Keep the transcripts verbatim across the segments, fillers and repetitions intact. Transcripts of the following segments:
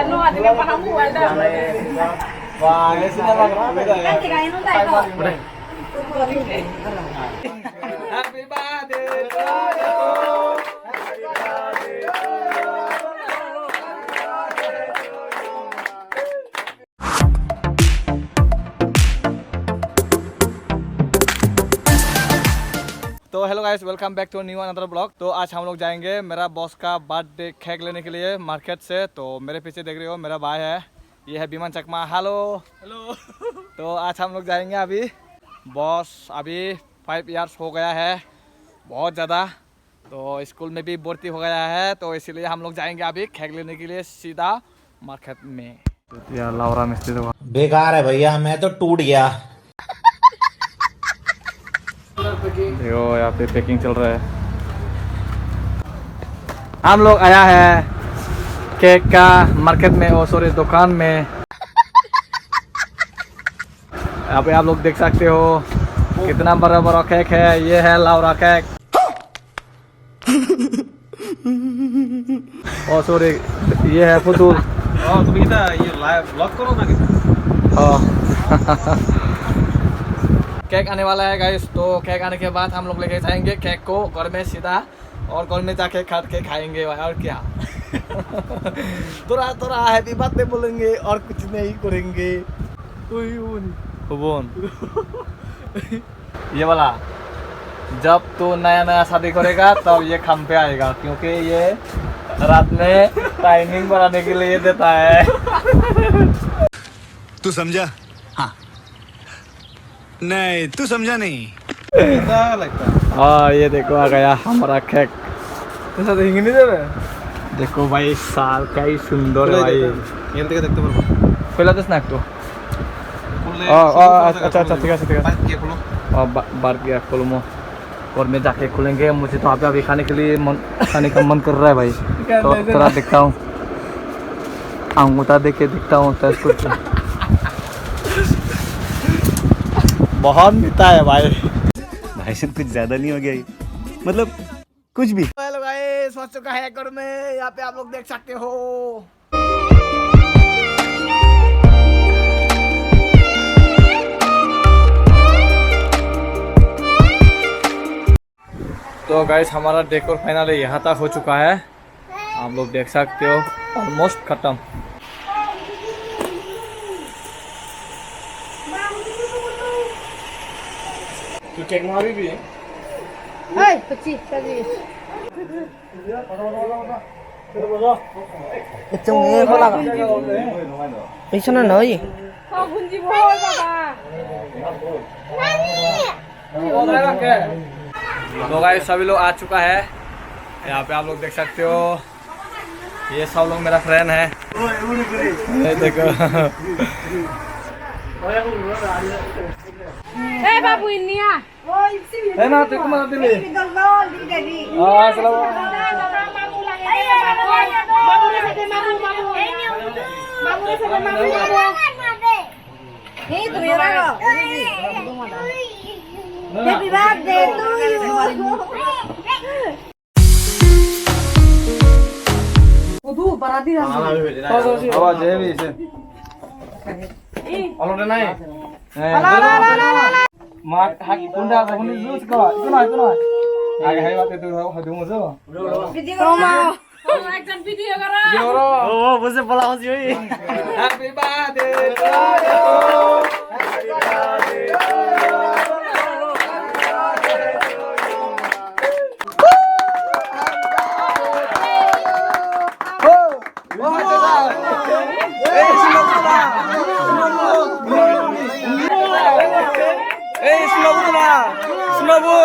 No, así que para jugar. Wah, ese no lo grabé. Happy birthday to you. तो hello guys, welcome back to new another vlog। तो आज हम लोग जाएंगे मेरा बॉस का बर्थडे केक लेने के लिए मार्केट से। तो मेरे पीछे देख रहे हो, मेरा भाई है, ये है विमान चकमा। हेलो। हेलो। तो आज हम लोग जाएंगे अभी। बॉस अभी फ़ाइव ईयर्स हो गया है, बहुत ज़्यादा। तो स्कूल में भी भर्ती हो गया है, तो इसीलिए हम लोग जाएंगे अभी केक लेने के लिए सीधा मार्केट में। यार, लाउरा मिस्त्री तो बेकार है भैया, मैं तो टूट गया। देखो, यहाँ पे पैकिंग चल रहा है। हम लोग आया है केक का मार्केट में, ओ सॉरी, दुकान में। यहाँ पे आप लोग देख सकते हो कितना बड़ा बड़ा केक है। ये है लाउरा केक। ओ सॉरी, ये है पुतुल। ओ, তুমি এটা ইয়ে লাইভ ব্লগ করো নাকি? हाँ। केक आने वाला है गाइस, तो केक आने के बाद हम लोग लेके जाएंगे केक को घर में सीधा, और घर में जाके काट के खाएंगे भाई, और क्या। थोड़ा थोड़ा हैप्पी बर्थडे बोलेंगे और कुछ नहीं करेंगे। उई, उन। ये वाला, जब तू नया नया शादी करेगा तब ये काम पे आएगा, क्योंकि ये रात में टाइमिंग बढ़ाने के लिए देता है। तू समझा? हाँ। नहीं, तू समझा नहीं। हाँ, ये देखो, आ गया हमारा केक। देखो भाई, साल का ही सुंदर है भाई। এখান থেকে দেখতে পারবো। খুলে দিস না একটু। খুললে ও, ও, আচ্ছা, আচ্ছা, ঠিক আছে, ঠিক আছে। বাইক গিয়ে খুলো। ও, বা-, বার গিয়া খুলবো। और मैं जाके खोलेंगे, मुझे तो अभी, अभी खाने के लिए मन, खाने का मन कर रहा है भाई। तो थोड़ा देखता हूँ, अंगूठा देके देखता हूँ, टेस्ट करके। बहुत मीठा है भाई। भाई साहब, कुछ ज्यादा नहीं हो गया ये? मतलब, कुछ भी। हेलो गाइस, पहुंच चुका है घर में। यहाँ पे आप लोग देख सकते हो। तो गाइस, हमारा डेकोर फाइनली यहाँ तक हो चुका है, आप लोग देख सकते हो, ऑलमोस्ट खत्म। तू केक मारी भी? हाय, पच्चीस, पच्चीस। Itong iye ko laga. Pichone noi. तो गाइस, सभी लोग आ चुका है। यहाँ पे आप लोग देख सकते हो, ये सब लोग मेरा फ्रेंड है। ये देखो। ए बाबू, इन्निया। ए ना, तुई कुमार दिली। आ, साला। Happy birthday to you. Udu, baradi ram. Baba, je bi se. Alode nai. Ma, hak, kunda, kunda, use ko, ito na, ito na. Age hai bate tu ho, ho, dumo jo. Video karo. একজন ভিডিও করো। ভিডিও করো। ও, ও, বুঝে বলা হচ্ছে ওই। Happy birthday to you. Happy birthday to you. এই, স্নোবু না, স্নোবু।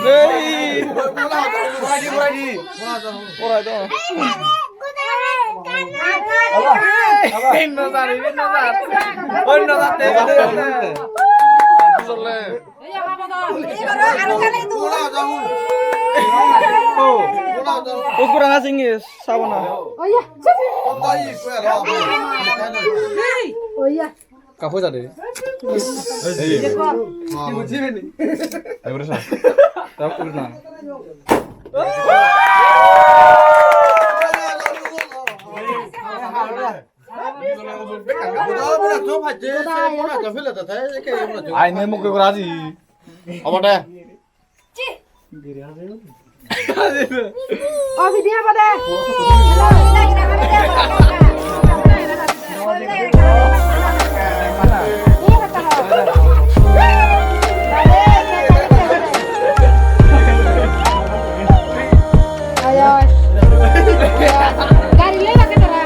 Ei! Porai do. Inno jari, inno jar. Onno jatte, jatte, jatte. Chole. Ukura singis, sabona. Oya. Oya. Kapo jade. Ayo, udah, sah. Tahu, udah, nah. Ai, ne muke kora ji. Apa deh? O video bade. Gari loi bade tara.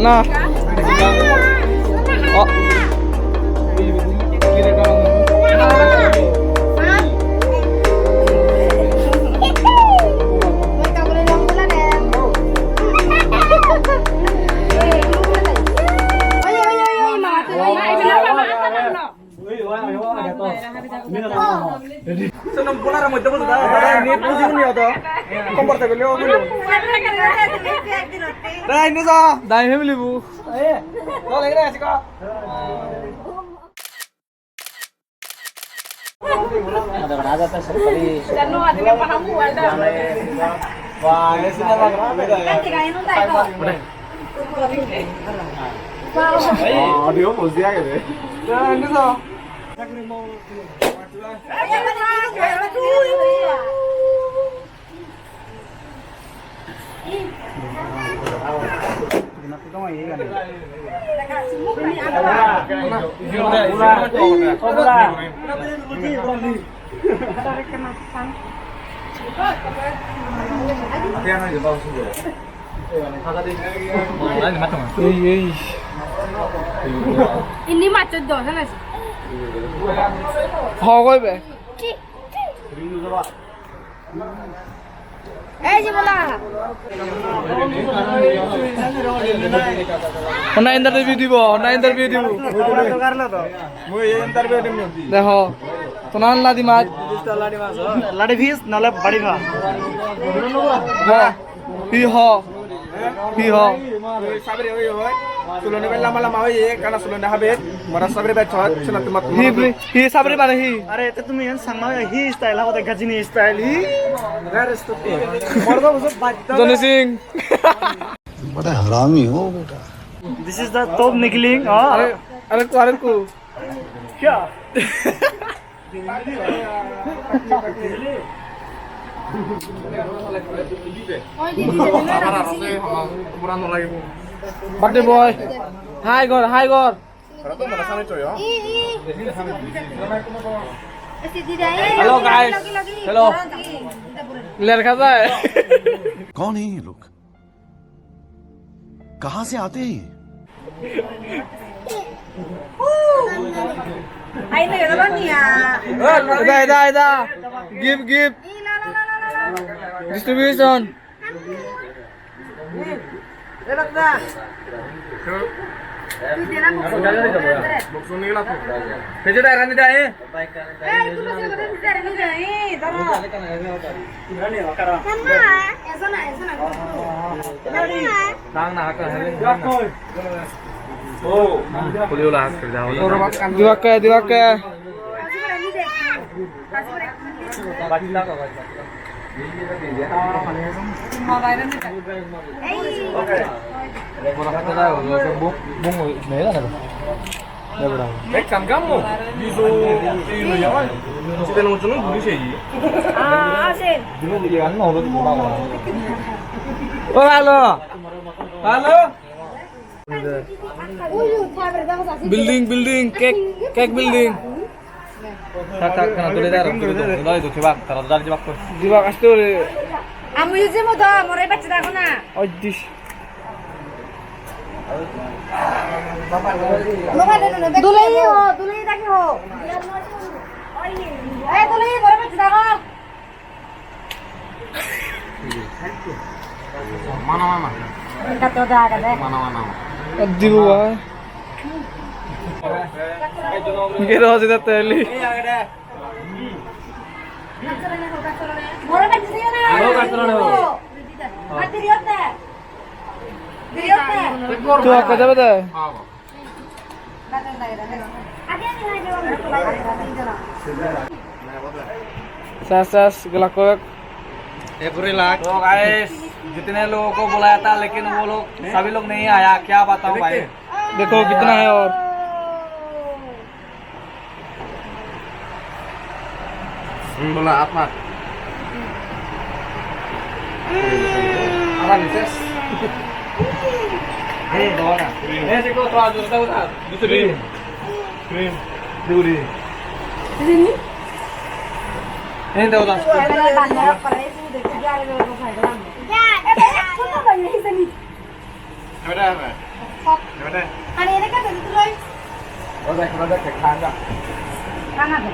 Na. Oh. Sonom bolara moddhe bojo da, da, net buji uni odo. Comfortable o gulo. Dai, ne ja. Dai, family bu. Audio bosti agede. Ei, ei. Indi machchot do, hana. Ho, goi be. Ei je bola. Honna interview dibo, honna interview dibo. Mui interview dim. Deho. Tonan ladi mach. Ladi fish, nole badi mach. Hi ho? Hi ho? Sabri oi oi. Suloni bel lamba lamba oi, kana suloni habet. Mara sabri bel chot, sila tumat. Hi, hi sabri mane hi? Are, te tumi en sangma hi style habo de gajini style hi? Very stupid. Mordo buso bajda. Johnny Singh. बड़ा हरामी हो बेटा। This is the top nickling, हाँ। अरे, अरे को, अरे को। क्या? Birthday boy. Hi gor, hi gor. Hello guys. Hello. Ler kha jai. कौन है ये लोग? कहाँ से आते हैं ये? Eda, eda, eda. Give, give. Distribution. Diwakke, diwakke. Ekkan kammo, biso, tino jaman. Sita nung chunung guri sei. Ah, asen. O, hello. Hello. Building, building, cake, cake building. Tak, tak, kana tuli dar, tuli dar. Loi do, chibak, tara dar chibak ko. Chibak aste ore. Amu je mo do, more bacche da kona. Oi dis. Dulei ho, dulei dagi ho. Eh, dulei, more bacche da ko. Mana, mana. Kato da agede. Mana, mana. Dibu ba. Gero sida teli. Boro bacche diyo na. Aro kato na. Mati diyo te. Diyo te. Tu akka jabe de. Sas, sas, gelak. ये पूरे लाख। तो गाइस, जितने लोगों को बुलाया था लेकिन वो लोग, सभी लोग नहीं आया, क्या बताऊं भाई। देखो कितना है और। Hmm, bola apa? Apa nih, Ses? Eh, bawa na. Eh, siko, tuh, tuh, tuh, tuh. Duri. Duri. Ini tahu tak? Ada, ada. Ada. Ada. Ada. Ada. Ada. Ada. Ada.